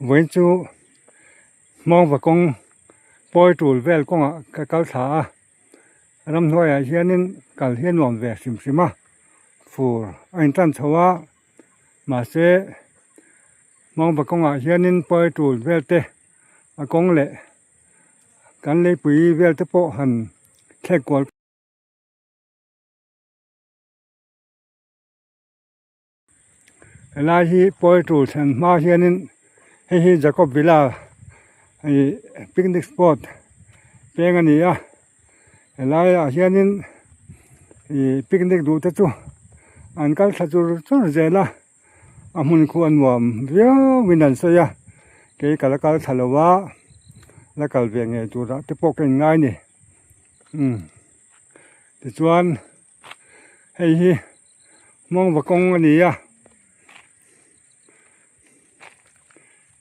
Vawiin chu hmawng va kawng pawi tul vel kawngah ka kal thla a, ramhnuaiah hianin kal hi a nuam ve hrim hrim a, fur a intan chho a, mahse hmawng va kawngah hianin pawi tul vel te a kawng leh kan leipui vel te pawh han thlek kual. Helai hi pawi tur thlen hma hianin hei hi Jacob Villa ih picnic spot peng a ni a helai ah hianin ih picnic duh te chu an kal thla chur chur zel a a hmun khu a nuam viau in an sawi a kei ka la kal thla lo a la kal ve ngei turah te pawh ka in ngai a ni umm tichuan. Hei hi mawngva kawng a ni a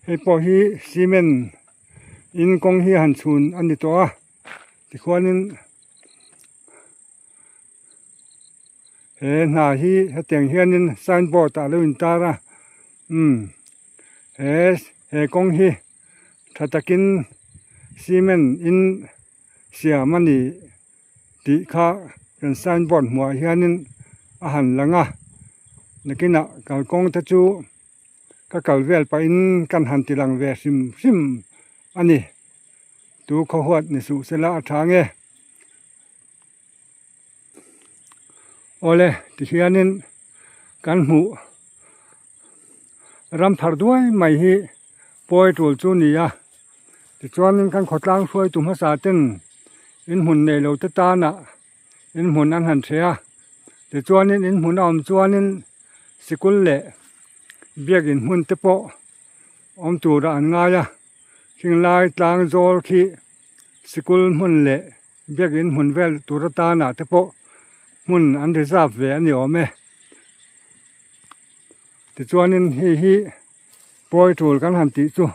hei pawh hi cement in kawng hi han chhun a ni tawh a tikhuanin he hna hi hetiang hianin sign board ah a lo intar a umm he he kawng hi tha takin cement in siam a ni. Tih kha kan sign board hmuh ah hianin a han lang a nakinah kalkawng te chu ka kal vel pahin kan han ti lang ve hrim hrim a ni tu khaw huat ni suh sela a tha nge awle ti hianin kan hmuh ram thar duai mai hi pawi tul chu a ni a tichuanin kan khawtlang hruaitu hmasa ten inhmun nei lo te tana inhmun an han hreh a tichuanin inhmun a awm chuanin sikul leh biakin hmun te pawh awm turah an ngai a hringlai tlang zawl khi sikul hmun leh biakin hmun vel tur atana te pawh hmun an reserve ve a ni awm e tichuanin hei hi pawi tul kan han tih chu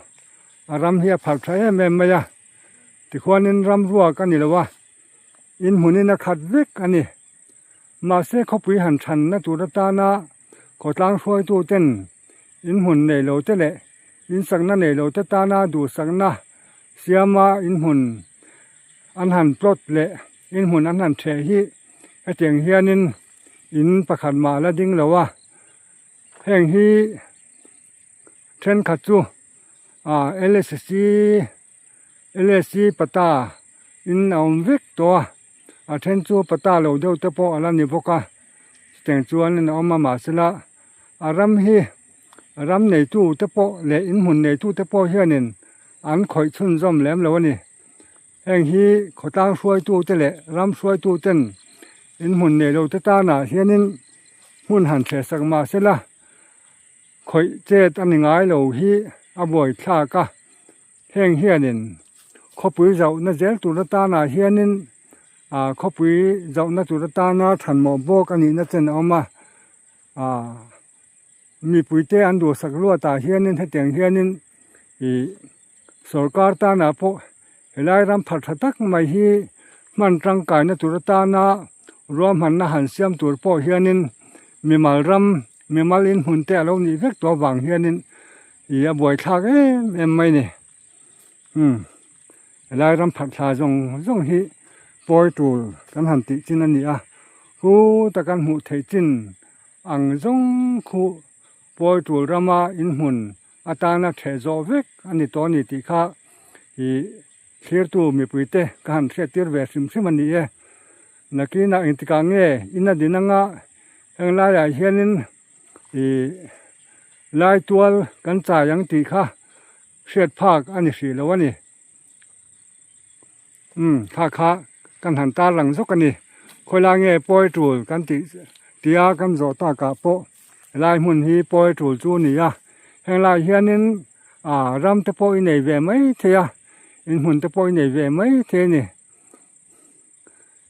a ram hi a pharh tha em em mai a tikhuanin ram ruak a ni lo a in hmunin a khat vek a ni mahse khawpui han thanna tur atana khawtlang hruaitu ten in hmun nei lo te leh in sakna nei lo te tana duhsakna siama in hmun an han plot leh in hmun an han theh hi hetiang hianin in pakhat mah la ding lo a heng hi thenkhat chu ah lsc lsc pata in a awm vek tawh a a then chu pata lo deuh te pawh a la ni bawk a chutiang chuan in a awm a mahsela a ram hi ram neitu te pawh leh inhmun neitu te pawh hianin an khawih chhunzawm lem lo a ni heng hi khawtlang hruaitu te leh ram hruaitu ten inhmun nei lo te tanah hianin hmun han thleh sak mahsela khawih chet a ni ngai lo hi a buai thlak a heng hianin khawpui zauhna zel tur atanah hianin ah khawpui zauhna tur atana thanmawh bawk a nihna chen a awm a ah mipuite an duhsak luat ah hianin hetiang hianin ih sawrkar tanah pawh helai ram pharh tha tak mai hi hman tangkaina tur atana ruahmanna han siam tur pawh hianin mimal ram mimal inhmun te alo nih vek tawh avang hianin ih a buaithlak em em mai a ni umm helai ram pharh thla zawng zawng hi pawi tur kan han tih chin a ni a hu taka hmuh theih chin ang zawng khu pawi tur rama inhmun atana ṭheh zawh vek a ni tawh a ni tih kha ih thlirtu mipuite ka han hriattir ve hrim hrim a ni e. Nakinah engtikah nge in a din anga heng laiah hianin ih lai tual kan chai ang tih kha hriat phak a ni hrih lo a ni. Umm kha kha kan han tarlang zawk a ni. Khawilai nge pawi tul kan tih tia kan zawh takah pawh helai hmun hi pawi tul chu a ni a henglai hianin ah ram te pawh i nei ve mai thei a inhmun te pawh i nei ve mai thei a ni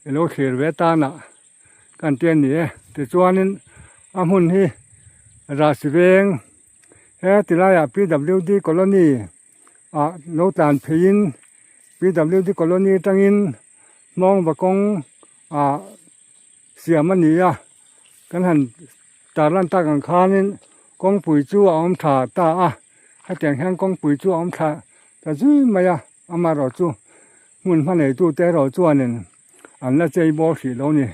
i lo thlir ve tanah kan ti a ni e tichuanin a hmun hi Rahsi veng he tilaiah P_W_D colony ah lo tlan pheiin P_W_D colony atangin hmawng va kawng ah siam a ni a kan han tarlan tak ang khanin kawngpui chu a awm tha ta a. Hetiang hian kawngpui chu a awm thla ta zui mai a, amaherawh chu hmun hma neitute erawh chuanin an la chei bawr hrih lo ni.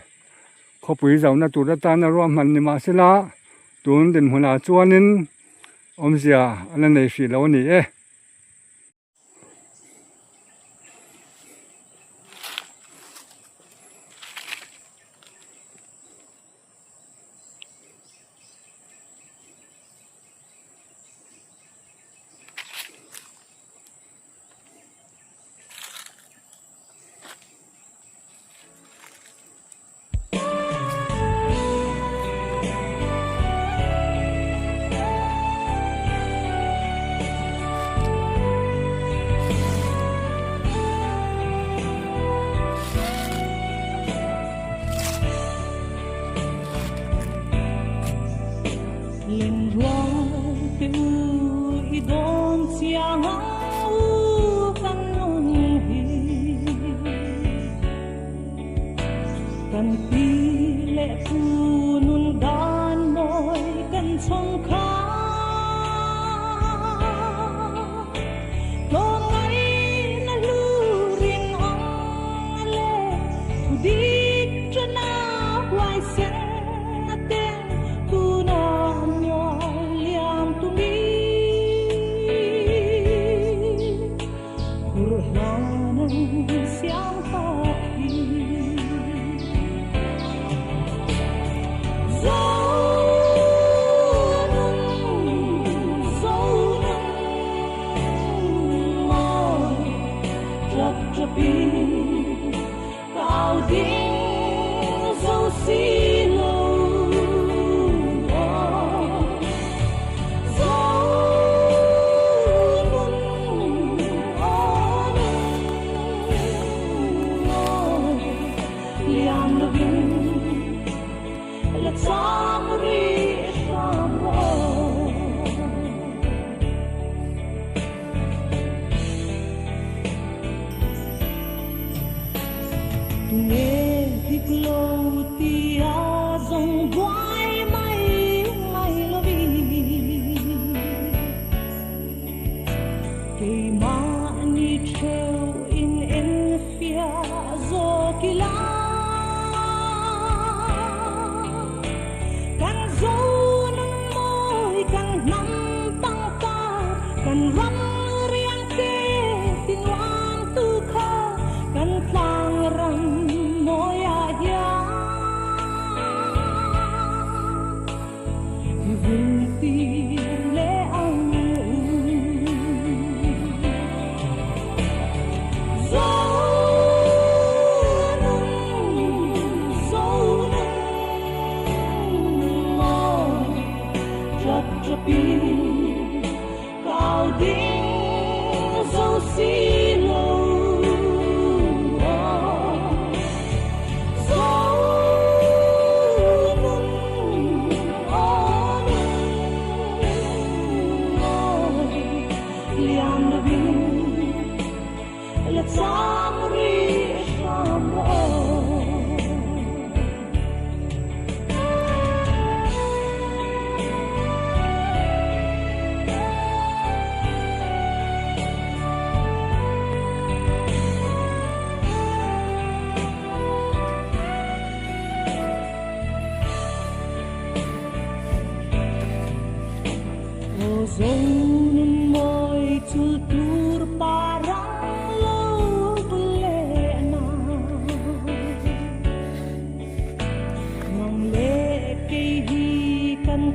Khawpui zauna tur atana ruahman ni mahsela tun dinhmunah chuanin awmzia a la nei hrih lo a ni e.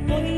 Hei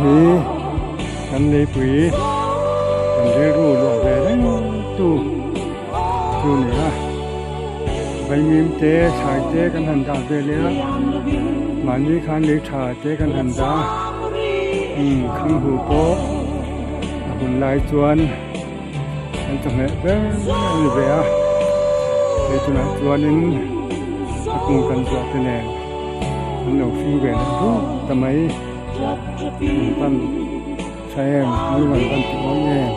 hi kan leipui. Kan rilru luah ve reng tu chu ni a, vaimim te thlai te kan han dah ve leh a, mahni khan lei tha te kan han dah a, umm khanghu pawh a hun lai chuan kan chawhmeh ber a ni ve a, hei tunah chuanin a kung kan zuah te nen an lo hring ve leh dup ta mai an pan. Tha em, lung an van ti awi em.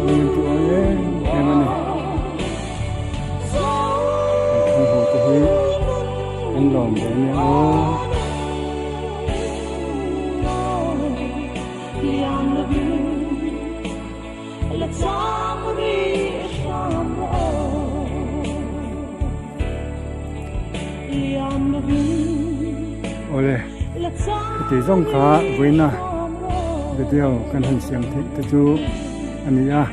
Lung an ti awi em em a ni. Kan thang ho te hi an lawm ve ania aw. Awle, heti zawng kha vawiina video kan han siam theih te chu a ni a,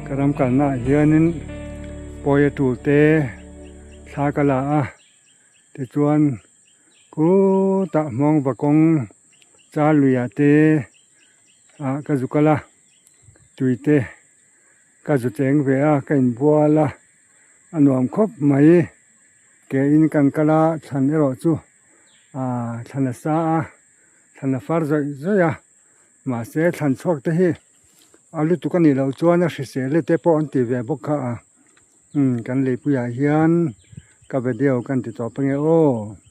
ka ram kalna ah hianin pawi a tul te thla ka la a, tichuan khutah hmawng va kawng char luiah te ah ka zu kal a, tui te ka zu cheng ve a, ka inbual a, a nuam khawp mai. Ke in kan kal a thlan erawh chu aaa thlan a sa a thlan a far zawih zawih a mahse thlan chhuak te hi a lutuk a nih loh chuan a hrisel e te pawh an ti ve bawk kha a umm kan leipuiah hian ka video kan ti tawp ange aw.